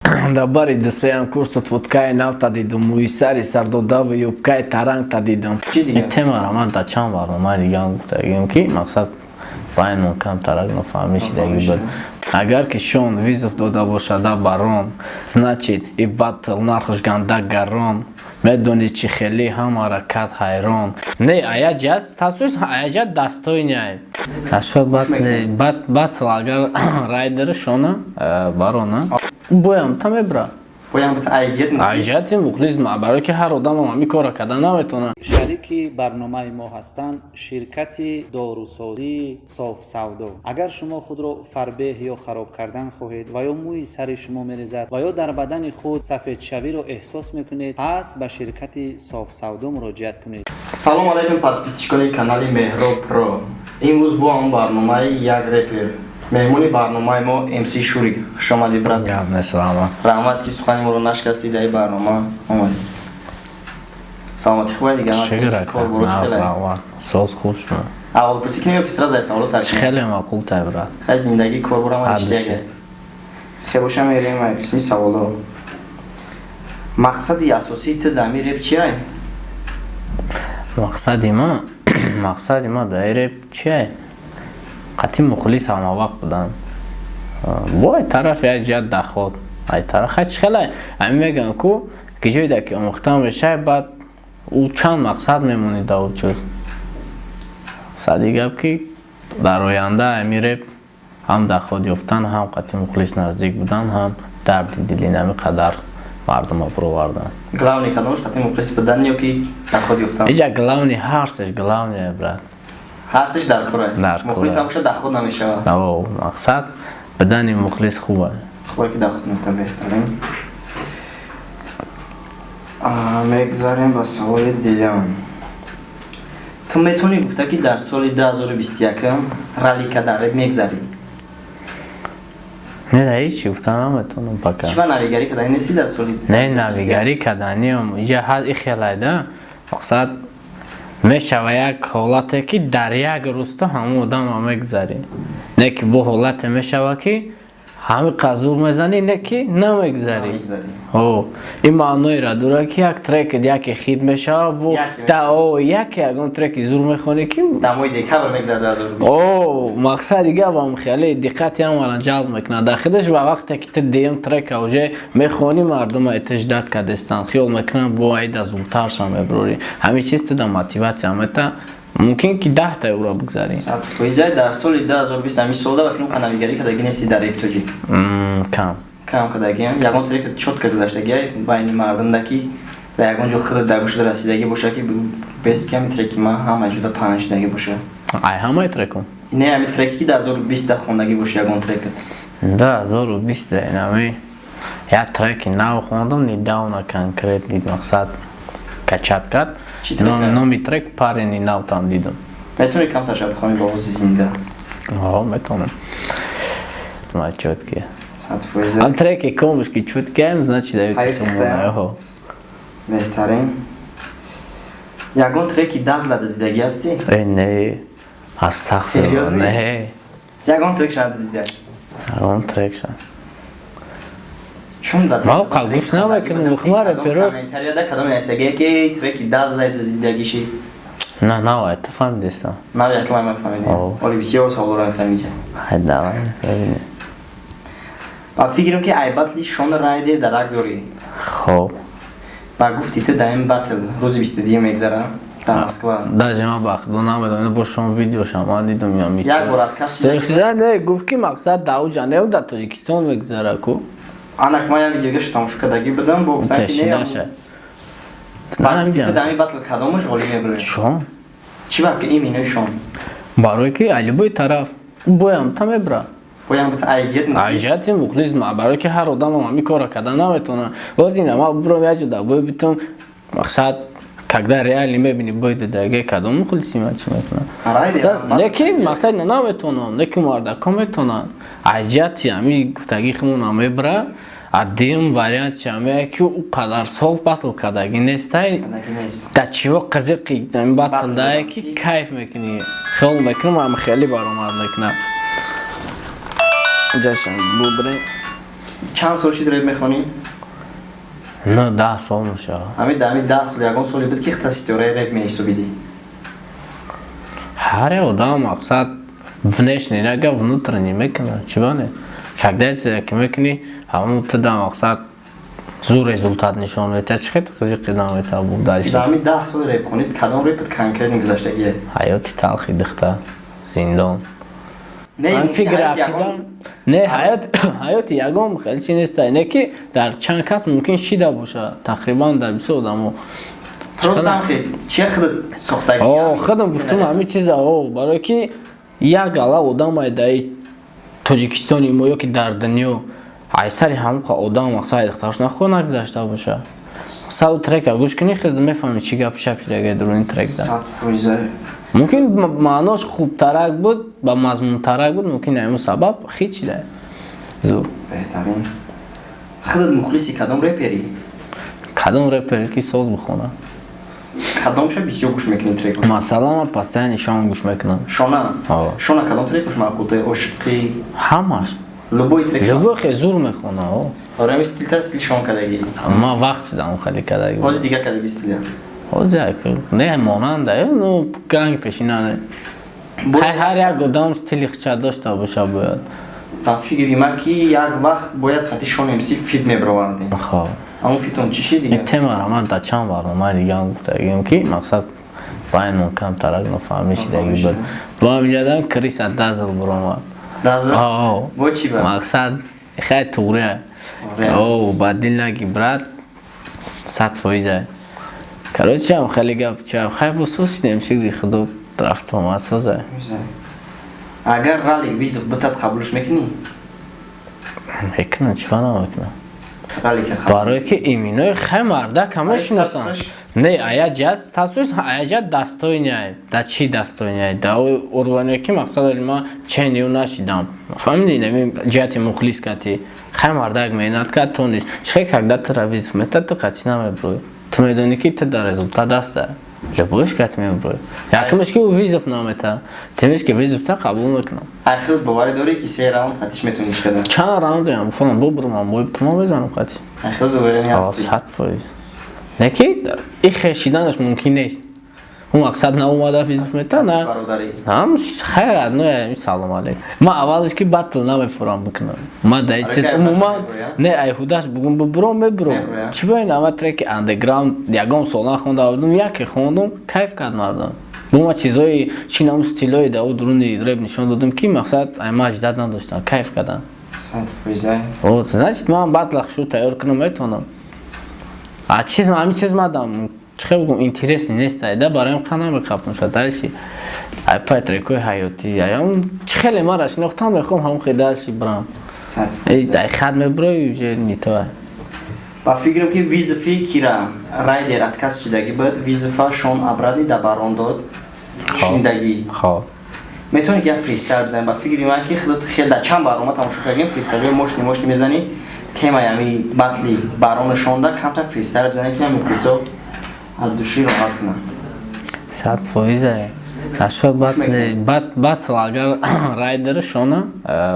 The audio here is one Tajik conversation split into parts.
Дар бари дусеям курсот водкаи навта дидум, мӯи сари сардодаву юбкаи тарангта дидум. Чӣ дигар? Ин темаро ман дар чанд барномаи дигаам гуфтагиам, ки мақсад байнмон камтарак нофаҳмӣ шидагӣ буд. Агар ки Шон вызов дода бошада барон, значит, и батл нархш ганда гарон. Медонӣ, чӣ хеле ҳамара кад ҳайрон. Не, ая ҷиҳат тасвир, ая ҷиҳат достойный. Ашо батл агар Райдери Шона барона боям та мебра. Боям бит айҷият мухлис. Айҷиҳати мухлис, барое ки ҳар одамам ҳамин корро карда наметавонад. Шарики барномаи мо ҳастанд ширкати дорусозии Софсавдо. Агар шумо худро фарбеҳ ё хароб кардан хоҳед ва ё мӯи сари шумо мерезад ва ё дар бадани худ сафедшавиро эҳсос мекунед, пас ба ширкати Софсавдо муроҷиат кунед. Салом алайкум, подписчикони канали Меҳроб Про. Имрӯз бо ҳам барномаи «Як репер». Меҳмони барномаи мо МС Шурик. Хушомадӣ, брат. Гап нест, раҳмат. Раҳмат, ки сухани моро нашикастӣ, дар ин барнома омадӣ. Саломатӣ хубай дигар? Шукр. Кор боро чӣ хеле? Раҳмат, соз, хуб шумо? Аввал пурсӣ кунем ё ки сразу ай саволо сар кунем? Хеле маъқул тай, брат. Хай, зиндагӣ, кор бора ма Ҳар иштияга. душе. Хе боша, мерем ай қисми саволо. Мақсади асосии ту дар ҳамин реп чиай? Мақсади ма дар реп чие? Қатъи мухлис ҳамавақт будан, бо ай тараф як ҷиҳат доход, ай тараф хай чӣ хеле ҳамин мегӯям ку, ки ҷойда ки омӯхта мешавӣ, баъд ӯ чанд мақсад мемонӣ дар ӯ чиз. Мақсади гап, ки дар оянда ҳамин реп ҳам доход ёфтан, ҳам қатъи мухлис наздик будан, ҳам дарди дили нами қадар мардума бировардан. Главный кадомаш, қатъи мухлис будан ё ки доход ёфтан? Иҷа главный ҳар сеш главный, брат. Ҳар сеш дар кора. Дар кора. Мухлис набошад, доход намешавад. Аво, мақсад бидани мухлис хуба. Хубе, ки доход мета, беҳтарин. Мегзарем ба саволи дуюм. Ту метавонӣ гуфта, ки дар соли 2021 ралли кардан реп мегзарӣ? Не, ҳечи гуфта наметавонам пока. Чӣ, ба навигарӣ кардани нестӣ дар соли? Не, навигарӣ карданиам иҷа ҳад ихелайда. Мақсад, мешава як ҳолате, ки дар як рӯз ту ҳамон одама мегзарӣ, не ки бо ҳолате мешава, ки ҳамин қад зур мезанӣ, не ки намегзарӣ. Намегзарӣ. О, ин маъноеро дорад, ки як трек яке хит мешава, бо Яке. Да, о, яке ягон треки зур мехонӣ, ки Дар моҳи декабр мегзарад 2020. О, мақсади гапам хеле диққати ҳамаро ҷалб мекунад дар худаш. Ва вақте ки ту дуюм трека уже мехонӣ, мардума ждать кардестанд, хиёл мекунанд, бо айда зудтарша меброрӣ. Ҳамин чиз туда мотиватсия мета, мумкин ки 10-та ӯро бигзарӣ. 100%. Дар соли 2020, ҳамин солда, ба филм навигарӣ кардагӣ нестӣ дар реп тоҷик? Кам. Кам кардагӣ. Ягон трек чётко гузаштагӣ байни мардумда, ки дар ягон ҷо худат дар гӯшта расидагӣ боша, ки бес ки ҳамин треки ман ҳама ҷуда паҳн шудагӣ боша? Ай ҳамаи трекум? Не, ҳамин треке, ки 2020 да хондагӣ боша, ягон трекат. 2020 инами як треки нав хондам недавно, конкретно, мақсад, качать кард. Чӣ трек? Номи трек «Парени нав там дидам». Метавонӣ камтарша бихонӣ ба овози зинда? О, метавонам. Ма чётки. 100%. Ам треки комуш ки чуткаем, значит, дают. Ҳайф. Беҳтарин. Ягон треки дазлада зидагӣ ҳастӣ? Э, не. Астағфируллоҳ. Серьёзно? Не. Ягон трек шанда зида? Ягон трек ша. Чун да Ман қал гӯш намекунам, хма реперо. Комментарияда кадом нависагие, ки треки дазлада зидагиши? На, на, это фаҳмидестам. Нав якам ай мефаҳмидем. О. Оли бисёр саволро мефаҳмидем. Ҳай, давай, бибинем. Ба фикрам, ки ай батли Шон Райдер дарак дорӣ. Хоб. Ба гуфти ту, дар ин батл рӯзи 22 мегзара дар Москва. Даже ман ба худо намедонам, бо шумо видеошам ман дидам ям. Як бор отказ. Не, гуфт, ки мақсад дар не, дар Тоҷикистон мегзара ку. Анак ман як видеогаша тамошо кардагӣ будам, бо гуфтам, ки не. Пешинаша. Ба гуфти ту, дар ин батл кадомаш ғолиб мебарад? Шон. Чӣ ба ки иминои Шон? Барое ки ай любой тараф боям та мебра. Боям бит айҷият мухлис. Айҷиҳати мухлис, барое ки ҳар одамам ҳамин корро карда наметавонад. Боз ина ман бурам як ҷо дар бой битум, мақсад, когда реально мебини бой дадаге, кадом мухлиси ман чӣ мекунад? Райдер. Не ки мақсад ина наметавонам, не ки мардако метавонанд. Айҷиҳати ҳамин гуфтагии худмона мебра. А дуюм вариант чи ҳамея, ки ӯ қадар сол батл кардагӣ нестай. Кардагӣ нест. Да чиво қызиқи ин батл дае, ки кайф мекунӣ, хиёл мекунам, ам хеле баромад мекунам. Ҷашн бубре. Чанд сол шид реп мехонӣ? На, 10 сол мешавад. Ҳами дар ҳами 10 сол ягон соле буд, ки хта ситораи реп меҳисобидӣ? Ҳар як одам, мақсад, внешний нага, внутренний мекунад. Чӣ бане, когда чизе ки мекунӣ, ҳамон туда, мақсад, зур результат нишон метиҳад. Чӣ хел қизиқи наметавон буд дальше. Дар ҳами 10 соли репхонӣ кадом репат конкретно гузаштагие? «Ҳаёти талхи духта», «Зиндон». Не, Ман фикр ҳаёти ақидам ягон не, ҳаёти ягон хеле чи неста, не ки дар чанд кас мумкин шида боша, тақрибан дар бисёр одамо. Просто ҳам хел чия худат сохтагӣ? О, худам гуфтам ҳамин чиза, о, барое ки як гала одамай дар Тоҷикистони мо ё ки дар дунё айсари ҳамоқа одам, мақсад, духтараш нахо нагузашта боша. Саду трека гӯш кунӣ, хел мефаҳмӣ, чӣ гап шап шидаги дуруни трек да. 100%. Мумкин маънош хубтарак буд, ба мазмунтарак буд, мумкин ҳамин сабаб хит шида зур. Беҳтарин. Худат мухлиси кадом реперӣ? Кадом репере ки соз бихонад. Кадомша бисёр гӯш мекунӣ трекош? Масалан, ман постоянно Шон гӯш мекунам. Шона? О. Шона кадом трекош маъқулта? Ошиқӣ? Ҳамаш. Любой трек? Любой, хе зур мехона, о. Оре, ҳами стилта стили Шон кадагӣ. Ман вақт шидам хеле кадаги. Ҳозир дига кадаги стиля? Ҳозир не, монанда, ну, ранги пешина не. Хай, ҳар як одам стили хича дошта боша бояд. Ба фикри ман, ки як вақт бояд қати Шон МС фит мебаровардем. Хоб. Ҳамон фитон чӣ шид Ин дига? темаро ман дар чанд барномаи дигаам гуфтагиам, ки мақсад байнмон камтарак нофаҳмӣ шидаги буд. Бо ҳамиҷадан Криса Дазл буромад. Дазл? О. Бо чӣ ба? Мақсад, хай, туғрия. Туғрия. О, ба дил наги, брат, 100%. Короче, ам хеле гап ча, хай, бо соз шидем, шукри Худо, рафту омад соза. Агар Ралик вызов битад, қабулш мекунӣ? Мекунам, чӣ ба намекунам? Ралика. Барое ки иминои хай мардак ҳама шиносанд. Статусаш? Не, ая ҷиҳат статус, ая ҷиҳат достойный. Да чӣ достойный? Да уровне ки, мақсад дори, ман чени ӯ нашидам, фаҳмидӣ? Нами ҷиҳати мухлис кати хай мардак меҳнат кард, то нест чихе. Когда тра вызов мета, ту қатӣ намеброӣ, ту медонӣ, ки ту дар результат аста, любойш кати меброӣ. Якумеш, ки ӯ вызов намета, тимеш, ки вызов та, қабул мекунам. Ай худат боварӣ дорӣ, ки се раунд қатиш метавонӣ чӣ? Чанд раундам фонам бубурам, бой тума мезанам қатӣ. Ай худат уверен ҳастӣ? 100%. Не ки и хешиданаш мумкин нест. Ӯ, мақсад, наомада вызов мета, на. Бародарӣ. Ҳам хайр, одной, салом алейкум. Ман аввалш ки батл намефурам бикунам. Ман дар чиз умуман не, ай худаш бугум бубуром, мебуром. Чӣ бо ин ама треки андеграунд ягон сол нахонда будум, яке хондум, кайф кард мардам. Бо ма чизои чи нам стилои да ӯ дуруни реп нишон додум, ки, мақсад, ай ма ждать надоштам, кайф кардам. 100%. Вот, значит, ман батла хушу тайёр кунам метавонам. А чиз, ҳамин чиз мадам, чӣ бугум, интересный нест, да, бароям қа намеқапам шуд. Дальше ай пай трекои ҳаётӣ, аям чӣ хеле мара шинохтам, мехоҳам ҳамон хел дальше бирам. 100%. Ай хат меброи, уже не то. Ба фикрам, ки вызови кира Райдер отказ шидагӣ буд, вызова Шон обратно да Барон дод, шунидагӣ? Хоб. Метавонӣ ки як фристайл бизанӣ? Ба фикри ман, ки худат хел дар чанд барнома тамошо кардем, фристайлҳои мощный мощный мезанӣ. Темаи ҳами батли Барону Шонда камтар фристайл бизанӣ, ки ҳами мухлисо аз души роҳат кунанд. 100%. Ашо батл, агар Райдер, Шона,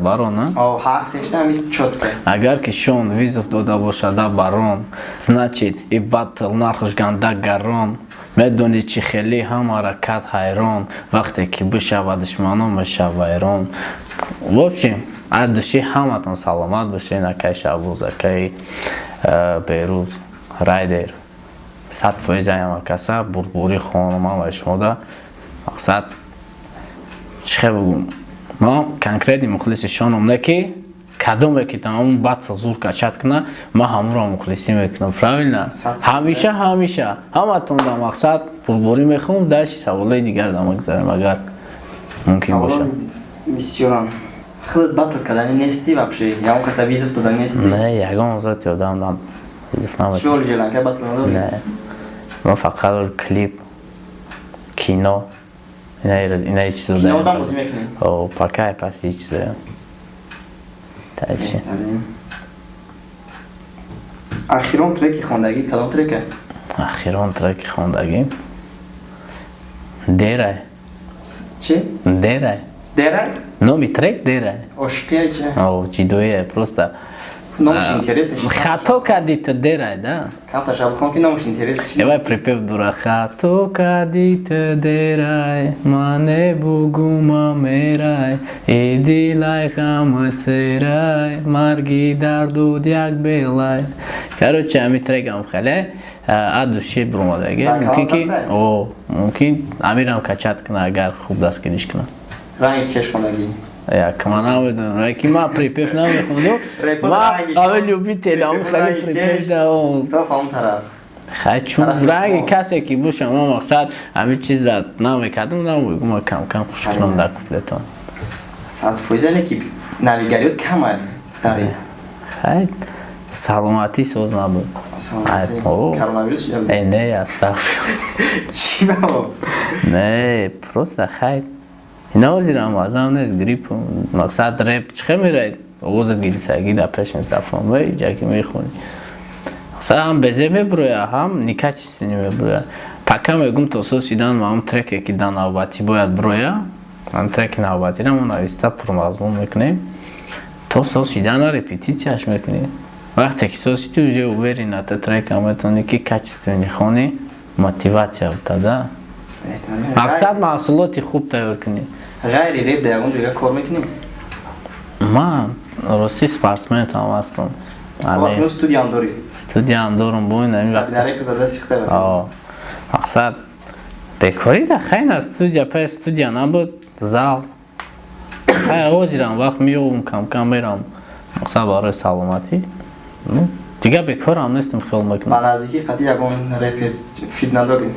Барона. О, ҳар сешта ҳами чётко. Агар ки Шон вызов дода бошада Барон, значит, и батл нархш ганда гарон. Медонӣ, чӣ хеле ҳамаро кард ҳайрон, вақте ки бишава душманон, мешава вайрон. В общем, аз души ҳаматон саломат бошед. Акай Шабуз, акай Берӯз, Райдер, 100% аяма каса бурбурӣ хонумам ва шумода. Мақсад, чӣ хел бугум, ма конкретный мухлиси Шоном не, ки кадоме ки тамом батл зур качать куна, ман ҳамонро мухлисӣ мекунам, правильно? Ҳамеша, ҳамеша ҳаматон да, мақсад, бурбурӣ мехоҳам. Дальше саволои дигар да мегзарем, агар мумкин бошад. Бисёрам. Худат батл кардани нестӣ вообще? Ягон каса вызов дода нестӣ? Не, ягон зоти одам дам вызов намедам. Чӣ, желанка батл надорӣ? Не, ман фақат клип, кино, инаи чизо. Кино одам бозӣ мекунӣ? О, пока паси чизоя. Дальше. Ахирон треки хондагӣ кадом трека? Ахирон треки хондагӣ «Дерай». Чӣ? «Дерай». «Дерай»? Номи трек «Дерай». Ошиқия чи? О, ҷидоия, просто. Номаш интересный. Хато кади ту дерай, да? Камташа бихон, ки номаш интересный. Эвай припев дура: хато кади ту дерай, мане бугума мерай, и дилай ғам церай, марги дарду як белай. Короче, ами трекам хеле от души буромадаги. Мумкин ки о мумкин амирам качать куна, агар хуб дастгириш куна. Ранги кеш хондагӣ? Як ман намедонам, ки ман припев намехондум. Ман ами любитель ам хеле припев да. Соф ҳамон тараф. Хай, чун ранги касе ки бошам, ман мақсад ҳамин чиз намекардам, намегум, кам кам хуш кунам дар куплетон. 100% не, ки навигариёт камай дар. Хай, саломатӣ соз набуд. Коронавирус? Не, астағфир. Чӣ бао? Не, просто хай, инозирам азам нест, грипп. Мақсад, реп чӣ хел меравед, овозат гирифтагӣ, дар пеш микрофон иҷа ки мехонӣ, мақсад, ҳам безе мебуроя, ҳам некачественный мебуроя. Пока мегум, то соз шидан ҳам треке, ки дар навбатӣ бояд буроя, ҳам треки навбатиро мо нависта, пурмазмун мекунем. То соз шидана репетитсияш мекунем. Вақте ки соз шиди, уже уверенно та трека метавонӣ ки качественный хонӣ, мотиватсия бутада. Мақсад, маҳсулоти хуб тайёр кунӣ. Ғайри реп дар ягон ҷойга кор мекунӣ? Ман рости спортсменам ҳастам. Студиям дорӣ? Студиям дорум, бо мақсад, бекорӣ да хайна, студия пай студия набуд, зал. Хай, ҳозирам вақт меёбум, камкам мерам, мақсад, барои саломатӣ. Дигар бекорам нестам, хиёл мекунам. Ба наздикӣ қатъи ягон репер фит надорӣ,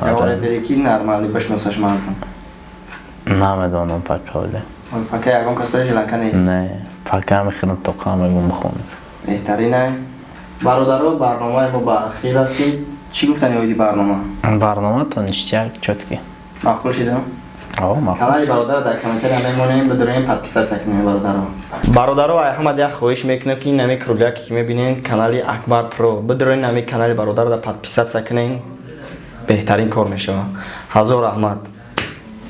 ягон репере ки нормалӣ бишносаш мардум? Намедонам пока оле. Пока ягон кас желанка нест? Не, пока мехӯрам, тоқа мегум, бихонам. Беҳтарина, бародаро, барномаи мо ба ахир расид. Чӣ гуфтани оиди барнома? Барнома то ништяк, чёткий. Маъқул шидам. Канали бародар дар комментария мемонем, бидурем, подписаться кунем. Бародаро, бародаро, ай ҳамад як хоҳиш мекунем, ки нами кругляке ки мебинен, канали Акбар Про, бидурем, нами канали бародар дар подписаться кунем, беҳтарин кор мешавад. Ҳазор раҳмат.